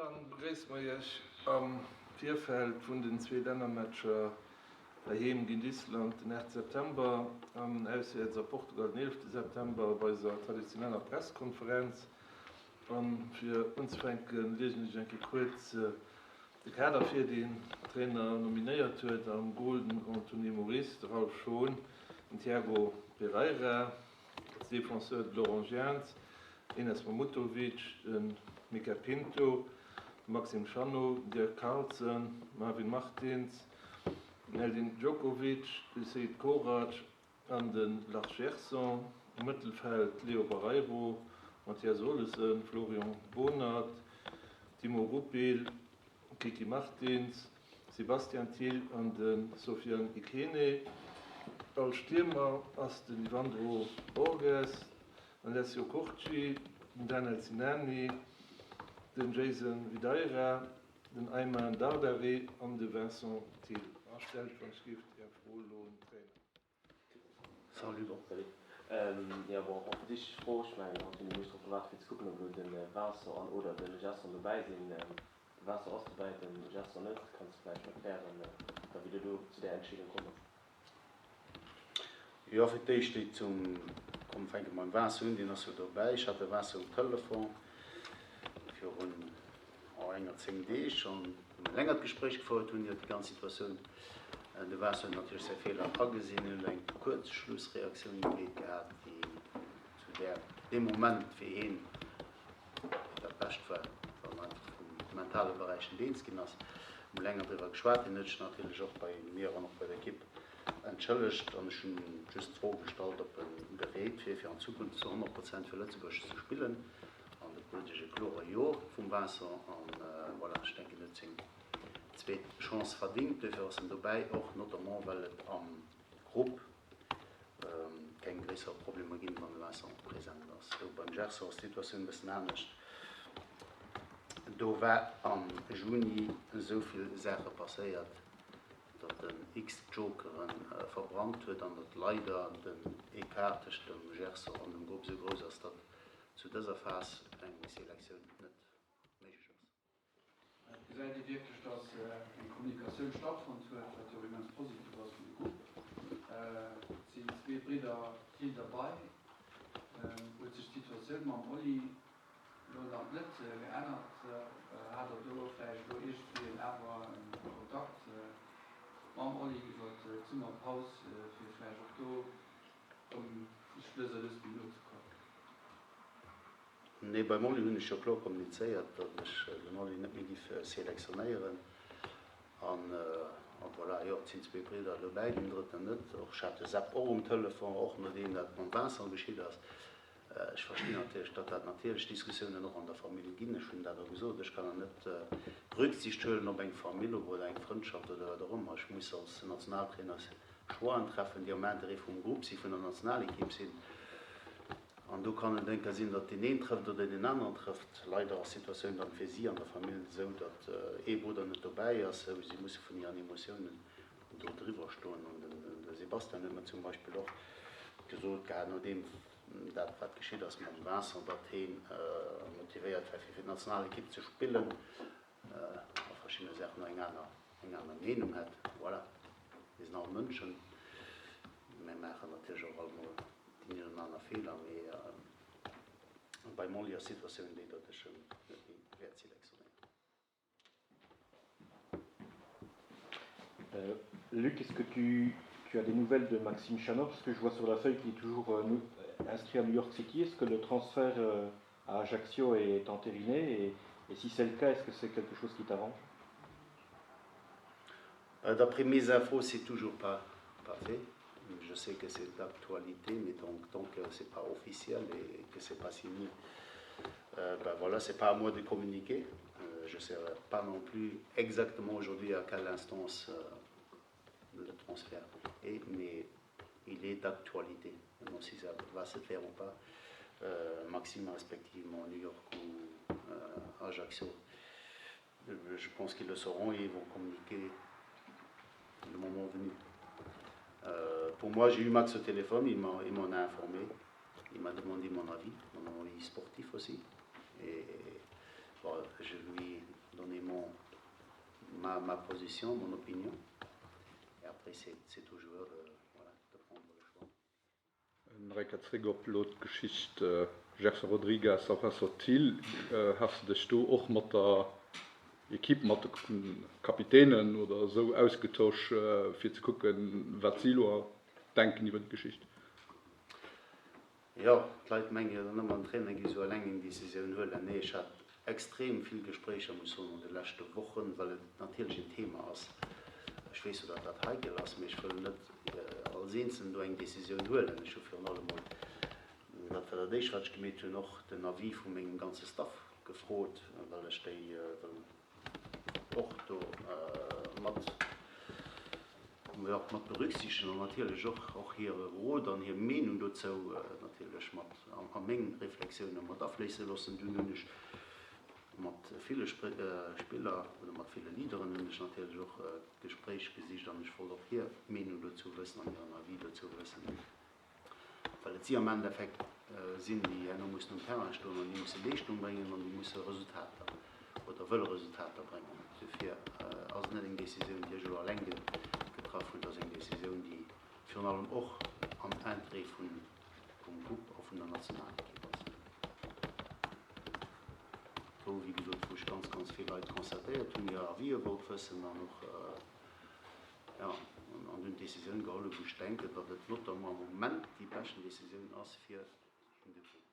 Dann begréisse mer Iech am Virfeld vun den zwee Lännermatcher heiheem géint Island den 8 September an auswäerts a Portugal den 11 September op eiser traditioneller Presskonferenz. An fir unzefänken liesen ech eng Kéier kuerz de Kader vir, deen Trainer nominéiert huet, Am Goal den Anthony Moris, de Ralph Schon, den Tiago Pereira, als Defenseur de Laurent Jans, Enes Mahmutovic, de Mica Pinto, de Maxime Chanot, den Dirk Carlson, Marvin Martins, den Eldin Djokovic, de Seid Korac an de Lars Gerson. Am Mëttelfeld Leo Barreiro, Mathias Olesen, Florian Bohnert, Timo Rupil, Kiki Martins, Sebastian Thill an de Sofiane Ikene. Als Stiermer ass den Yvandro Borges, den Alessio Curci, den Danel Sinani, den Jason Videira, den Ayman Dardari an de Vincent Thill. A stellt wann ech gift Är Fro elo un den Trainer. Salut. Bon, salut. Jo, bon, och fir déi Fro, ech mengen, haut hunn déi meescht drop gewaart fir ze kucken, ob elo de Vincent an oder de Gerson dobäi sinn. De Vincent ass dobäi, de Gerson net. Kanns de vläicht erklären, da wéi de do zu där Entscheedung komm bass? Jo, fir d'éischt déi zum, komm fänke mam Vincent un, deen ass jo dobäi. Ech hat de Vincent um Telefon virun enger 10 Deeg schonn e längert Gespréich gefouert hunn iwwer déi ganz Situatioun. De Vincent huet natierlech säi Feeler agesinn, en huet eng Kuerzschlussreaktioun gemeet gehat, déi zu där deem Moment fir hien dat Bescht war, well en einfach vum mentale Beräich net eens ginn ass. Mir hu länger driwwer geschwat, hien huet sech natierlech och bei mir an och bei der Ekipp entschëllegt an ech hunn just d'Fro gestallt, ob e bereet wier, fir an Zukunft zu 100 Prozent fir Lëtzebuerg ze spillen. An do krut ech e klore Jo vum Vincent. An voilà, ech denken, en huet seng zweet Chance verdingt. Duerfir ass en dobäi, och notamment well et am Grupp keng gréisser Problemer ginn, wann de Vincent present ass. Sou, beim Gerson ass d'Situatioun e bëssen anescht. Do war am Juni esou vill Saache passéiert, datt en X-Jokere verbrannt huet an datt leider den Ecart tëscht dem Gerson an dem Grupp esou grouss ass, datt zu dëser Phas eng Selektioun net méiglech ass. Gesäit Dir wierklech, datt eng Kommunikatioun stattfonnt huet, wat jo och immens positiv ass fir de Grupp? Et sinn zwee Bridder Thill derbei. Huet sech d'Situatioun mam Oli elo nach net geännert? Hat Der do vläicht elo iergendwéi awer e Kontakt mam Oli iwwer d'Summerpaus, fir vläicht och do Ëm sech lues a lues méi no ze kommen. Nee, beim Oli hunn ech jo kloer kommunizéiert, datt ech den Oli net méi giff selektionéieren. An voilà, jo, et sinn zwee Bridder dobäi, den drëtten net. Och ech hat de Sepp och um Telefon, och nodeem dat mam Vincent geschitt ass. Ech verstinn natierlech, datt dat natierlech Diskussiounen och an der Famill ginn. Ech hunn dat och gesot, ech kann der net Rücksicht huelen op eng Famill oder eng Frëndschaft oder wat och ëmmer. Ech muss als Nationaltrainer Choixen treffen, déi am Interêt vum Grupp sinn, vun der Nationalekipp sinn. An do kann et enker sinn, datt deen een trëfft oder deen aneren trëfft. Leider ass d'Situatioun dann fir si an der Famill esou, datt ee Brudder net dobäi ass. Si musse vun hiren Emotiounen do driwwer stoen. An de Sebastian huet mer zum Beispill och gesot gehat, nodeem dat wat geschitt ass mam Vincent, datt hee motivéiert war fir fir d'Nationalekipp ze spillen a verschiddene Saachen eng aner eng aner Meenung hätt. Voilà, mir sinn all Mënschen, mir maachen natierlech och alt mol deen een oder aner Feeler, mee beim Oli ass d'Situatioun déi, datt ech en net méi wäert selektionéieren. Luc, est-ce que tu, tu as des nouvelles de Maxime Chanot Parce que je vois sur la feuille qu'il est toujours euh, inscrit à New York City. Est-ce que le transfert euh, à Ajaccio est entériné et, et si c'est le cas, est-ce que c'est quelque chose qui t'arrange euh, D'après mes infos, c'est toujours pas, pas fait. Je sais que c'est d'actualité, mais donc, tant que c'est pas officiel et que c'est pas signé, euh, ben voilà, c'est pas à moi de communiquer. Euh, je sais pas non plus exactement aujourd'hui à quelle instance euh, le transfert est, mais il est d'actualité. Maintenant, si ça va se faire ou pas, euh, Maxime respectivement New York ou euh, Ajaccio, je pense qu'ils le sauront et ils vont communiquer le moment venu. Euh, pour moi, j'ai eu Max au téléphone, il m'en a informé. Il m'a demandé mon avis, mon avis sportif aussi. Et bon, je lui. ma ma position, mon opinion et après c'est c'est aux joueurs de voilà de prendre le choix. Nach eng Kéier zréck op elo d'Geschicht Gerson Rodrigues a Vincent Thill. Has de dech do och mat der Equipe, mat de Kapitänen oder esou ausgetosch, fir ze kucken, wat si elo denken iwwer déi Geschicht? Jo, d'Leit menge jo dann ëmmer, en Trainer géif esou eleng eng Decisioun huelen. Nee, ech hat extrem vill Gespréicher, muss soen, an de leschte Wochen, well et natierlech en Thema ass. Ech weess jo, datt dat heikel ass, mee ech wëll net als Eenzelen do eng Decisioun huelen. Ech hu virun allem mol, dat war dat Éischt, wat ech gemeet hunn, och den Avis vu mengem ganze Staff gefrot, well ech déi wëll och do mat, jo, mat berücksichtegen an natierlech och, och hire Rot an hir Meenung dozou natierlech mat a meng Reflexioune mat afléisse loossen. Dunn hunn ech mat ville Spiller oder mat ville Leaderen hunn ech natierlech och d'Gespréich gesicht an ech wollt och hir Meenung dozou wëssen an hiren Avis dozou wëssen. Well et si am Endeffekt sinn, déi herno mussen um Terrain stoen an déi musse Leeschtung bréngen an déi musse Resultater oder wëlle Resultater bréngen. Dofir ass et net eng Décisioun, déi ech elo alleng getraff hunn, et ass eng Décisioun, déi virun allem och am Interêt vum Grupp a vun der Nationalekipp ass. Wou, wéi gesot, wou ech ganz, ganz vill Leit concertéiert hunn, hir Avisë wollt wëssen an och, Jo, an dunn d'Decisioun geholl hu wou ech denken, datt et notamment am Moment déi beschten Decisioun ass fir den Depot.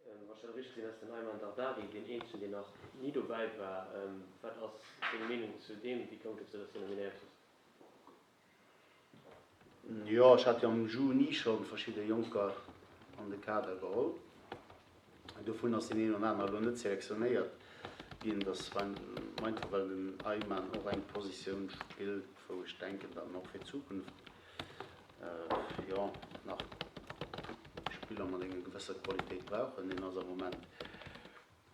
Wann ech dat richteg gesinn, ass den Ayman Dardari deen eenzegen deen nach ni dobäi war. Wat ass deng Meenung zu deem? Wéi koum et dozou, dass du hien nominéiert hues? Jo, ech hat jo am Juni scho verschidde Jonker an de Kader geholl. Dovun ass deen een oder aner elo net selektionéiert ginn. Dat ass einfach, well den Ayman och eng Positioun spillt, wou ech denken, datt en och fir d'Zukunft, jo, nach Spiller mat enger gewësser Qualitéit brauchen. Hien ass am Moment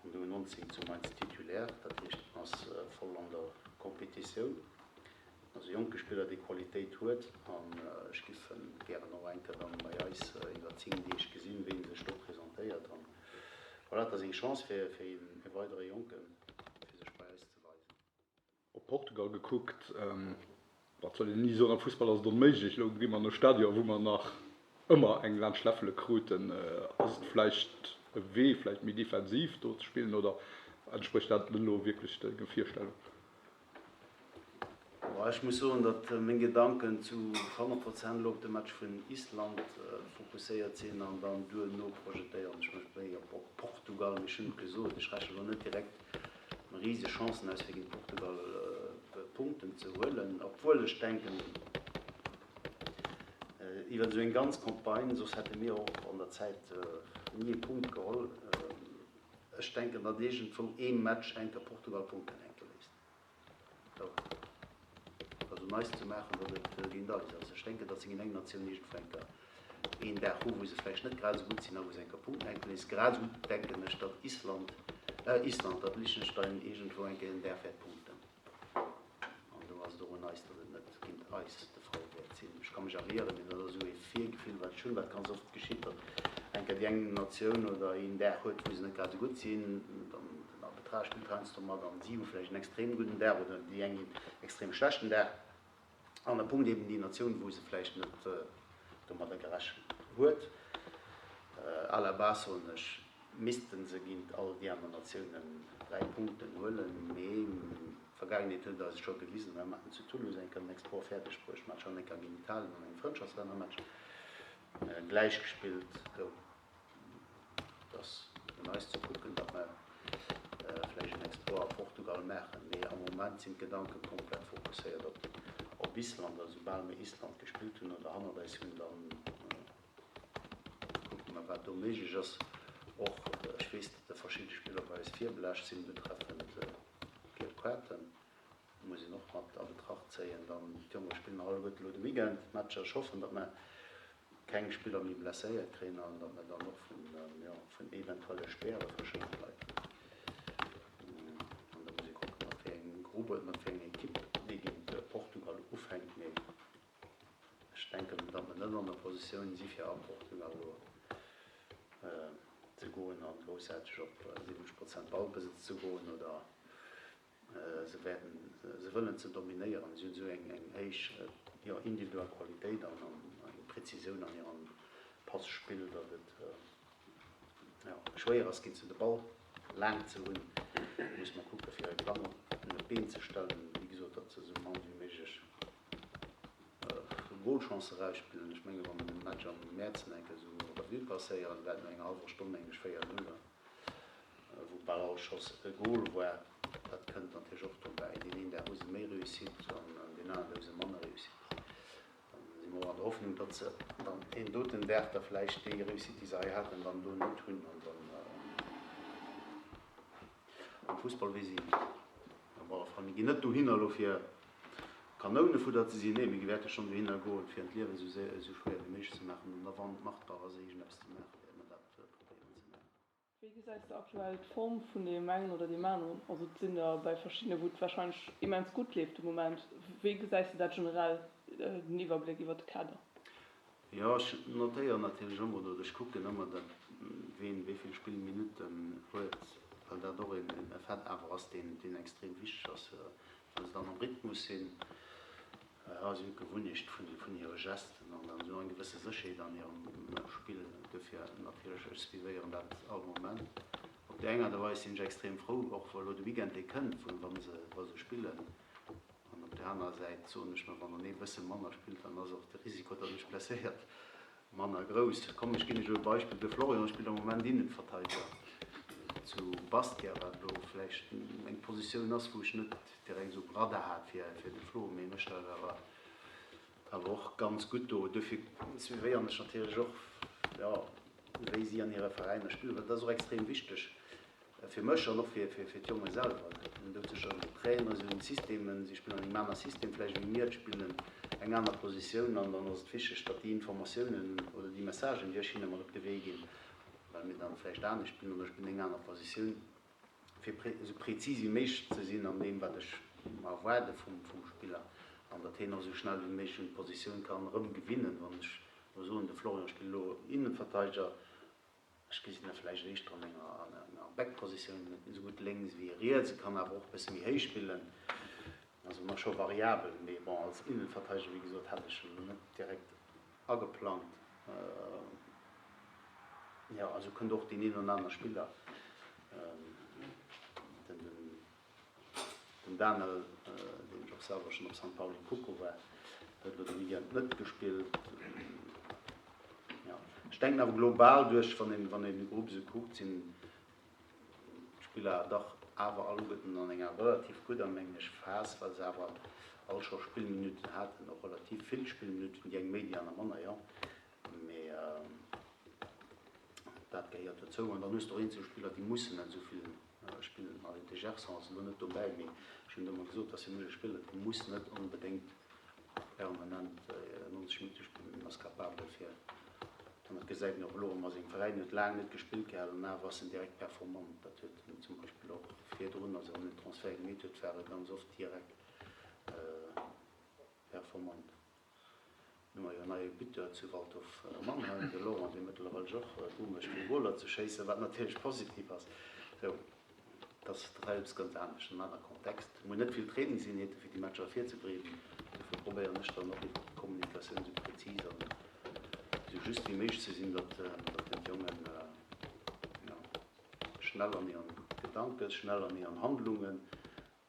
an der U19 zu Mainz Titulaire, dat heescht en ass voll an der Competitioun. En ass e jonke Spiller, dee Qualitéit huet an ech giff en gären och eng Kéier dann bei eis iwwer 10 Deeg gesinn, wéi en sech do presentéiert. An voilà, et ass eng Chance fir e weidere Jonken, fir sech bei eis ze weisen. Op Portugal gekuckt, wat soll een ni soen, am Fussball ass et onméiglech, elo gi mer an e Stadion, wou mer nach ëmmer eng laanscht Läffele kruten. Ass et vläicht e Wee, vläicht méi defensiv do ze spillen oder entsprécht dat net elo wierklech denge Virstellungen? Ech muss soen, datt meng Gedanken zu 100 Prozent elo op de Match vun Island fokusséiert sinn an dann duerno projetéieren ech mech méi op Portugal. Mee ech hunn et gesot, ech rechne elo net direkt riseg Chancen aus fir géint Portugal Punkten ze huelen, obwuel ech denken iwwer esou eng ganz Campagne, soss hätte mir och an der Zäit ni e Punkt geholl, ech denken datt iergendwou ee Match eng Kéier Portugal Punkten hänke léisst. Et ass un eis ze maachen, datt et géint eis ass. Ech denken, datt se géint eng Natioun iergendwou eng Kéier een Dag hu wou se vläicht net grad esou gutt sinn a wou se eng Kéier Punkten hänke léissen. Grad esou gutt denken ech, datt Island, äh Island, datt Liechtenstein iergendwou eng Kéier een Dag wäert punkten. An do ass et och un eis, datt et net géint eis de Fall wäert sinn. Ech ka mech awer ieren, mee dat ass esou ee Virgefill, wat ech hunn, wat ganz oft geschitt, datt eng Kéier déi eng Natioun oder een Dag huet, wou se net grad esou gutt sinn, dann den Arbitrage spillt heiansdo mat an si hu vläicht en extrem gudden Dag oder déi eng een extrem schlechten Dag. An da punkt eben déi Natioun, wou se vläicht net domadder gerechent huet. À la base, soen ech, misste se géint all déi aner Natiounen 3 Punkten huelen. Mee d'Vergaangenheet huet eis et scho gewisen, mir haten zu Toulouse eng Kéier den Exploit fäerdeg bruecht, mer hat schonn eng Kéier géint Italien an engem Frëndschaftslännermatch gläichgespillt. Et ass un eis ze kucken, datt mer vläicht en Exploit a Portugal maachen, mee am Moment sinn d'Gedanke komplett fokusséiert op Island. A soubal mir Island gespillt hunn oder hannert eis hunn, da kucke mer, wat do méiglech ass. Och ech weess, datt der verschidde Spiller bei eis virbelaascht sinn betreffend giel Kaarten. Muss een och mat a Betracht zéien. Dann d'Jonge spillen nach alleguerte elo de Weekend Matcher. Ech hoffen, datt mer keng Spiller méi blesséiert kréien an datt mer dann och vun, jo, vun eventuelle Späre verschount bleiwen. An da muss ee kucken, mat wéi engem Grupp oder mat wéi enger Ekipp dee géint Portugal ufänkt. Mee ech denken, datt mer net an der Positioun si fir a Portugal elo ze goen a groussaarteg op 70 Prozent Ballbesëtz ze goen oder Se wäerten. se wëllen ze dominéieren. Si hunn esou eng héich, jo, individuell Qualitéit an eng Präzisioun an hirem Passpill, datt et, jo, schwéier ass géint se de Ball laang ze hunn. Muss mer kucke fir e Plang op d'Been ze stellen, wéi gesot, datt se esou mann wéi méiglech Golchancë erausspillen. Ech menge wa mer de Match am Mäerz nach eng Kéier esou Revue passéieren, war et no enger hallwer Stonn mengen ech 4, 0. Wou bal all Schoss e Gol war. Dat kënnt natierlech och dobäi. Deen een Dag hu se méi Réussite an deen aneren Dag hu se manner Réussite. Dann si mer och an der Hoffnung, datt se dann deen doten Dag da vläicht déi Réussite, déi se hei haten, dann do net hunn. An dann am Fussball weess een op alle Fall, mir ginn net dohinner elo fir Kanounefudder ze sinn. Nee, mir wäerte schonn dohinner goen, fir en d'Liewen esou schwéier wéi méiglech ze maachen. An da wann et machbar ass, iergendeppes ze maachen, wäerte mer dat probéieren ze maachen. Wéi gesäis de aktuell d'Form vun deem engen oder deem aneren? Also et sinn der bei verschiddene wou et warscheinlech immens gutt leeft de Moment. Wéi gesäis de dat generell, den Iwwerbléck iwwer de Kader? Jo, ech notéieren natierlech ëmmer oder ech kucken ëmmer dat ween wéi vill Spillminutten huet, well dat och een Fait awer ass deen deen extrem wichteg ass, well se dann am Rhythmus sinn. Jo, si hunn d'Gewunnecht vun hire Gesten an dann esou eng gewësse Sécherheet an hirem Spill. Dofir natierlech, ech suivéieren dat all Moment. Op déi eng Aart a Weis sinn ech extrem frou, och wa elo de Weekend dee kënnt, wou wa se wa se spillen. An op där anerer Säit soen ech mer, wann dann ee bësse manner spillt, dann ass och de Risiko, datt e sech blesséiert, Manner grouss. Komm ech ginn lech elo e Beispill, De Florian spillt am Moment Innenverteidiger zu Bastia, wat elo vläicht eng Positioun ass, wou ech net direkt esou um Radar hat fir de Flo, mee e mécht dat awer awer och ganz gutt do. Dofir suivéieren ech natierlech och, jo, wéi si an hire Veräiner spillen, well dat ass och extrem wichteg Fir mech an och fir d'Jonge selwer. Hunn doudsécher Trainere, si hunn Systemen, si spillen an engem aner System vläicht ewéi mir et spillen, eng aner Positioun an dann ass et wichteg, datt déi Informatiounen oder déi Messagen, déi ech hinne mat op de Wee ginn, well mir dann vläicht anescht spillen oder ech spillen eng aner Positioun, fir esou prezis ewéi méiglech ze sinn an deem wat ech mer erwaarde vum Spiller an datt hien och esou schnell ewéi méiglech un d'Positioun kann erëm gewinnen. Wann ech elo soen, de Florian spillt elo Innenverteidiger, Ech gesinn e vläicht éischter an enger Backpositioun, net esou gutt lénks ewéi riets. E kann awer och e bësse méi héich spillen, also en ass scho variabel. Mee bon, als Innenverteideger, wéi gesot, hätt ech en elo net direkt ageplangt. Jo, a sou kënnt och deen een oder aner Spiller, den. Den Daniel, deen ech och selwer schonn op Sankt Pauli kucke war, huet elo de Weekend net gespillt. Jo, ech denken awer global duerch, wann een, wann een de Grupp esou kuckt, sinn d'Spiller dach awer alleguerten an enger relativ gudder, mengen ech, Phas, well se awer all scho Spillminutten haten, och relativ vill Spillminutten, déi eng méi, déi aner manner, jo, mee dat gehéiert dozou. An dann hues de och eenzel Spiller, déi mussen net esou vill Spillen. Allez, de Gerson ass elo net dobäi, mee ech hunn et ëmmer gesot, dass fir mech e Spiller, dee muss net onbedéngt permanent 90 Minutte spillen. Deen ass capabel fir, an dat gesäit een och elo erëm a sengem Veräin, huet laang net gespillt gehat an awer ass en direkt performant. Dat huet en zum Beispill och virdrun, als en den Transfert gemeet huet, war e ganz oft direkt performant. Hu mer jo en neie Buteur zu Waldhof Mannheim, de Laurent, dee mëttlerweil och d'Gour mécht fir Goler ze schéissen, wat natierlech positiv ass. Sou, dat ass hei eppes ganz anescht, en aner Kontext. Mir hunn net vill Trainingseenheete fir déi Matcher virzebereeden, dofir probéieren ech dann och iwwer d'Kommunikatioun esou prezis an esou just wéi méiglech ze sinn, datt den d'Jongen, jo, schnell an hiren Gedanken, schnell an hiren Handlungen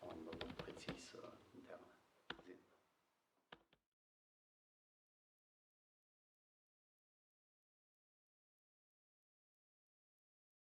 an dann och prezis.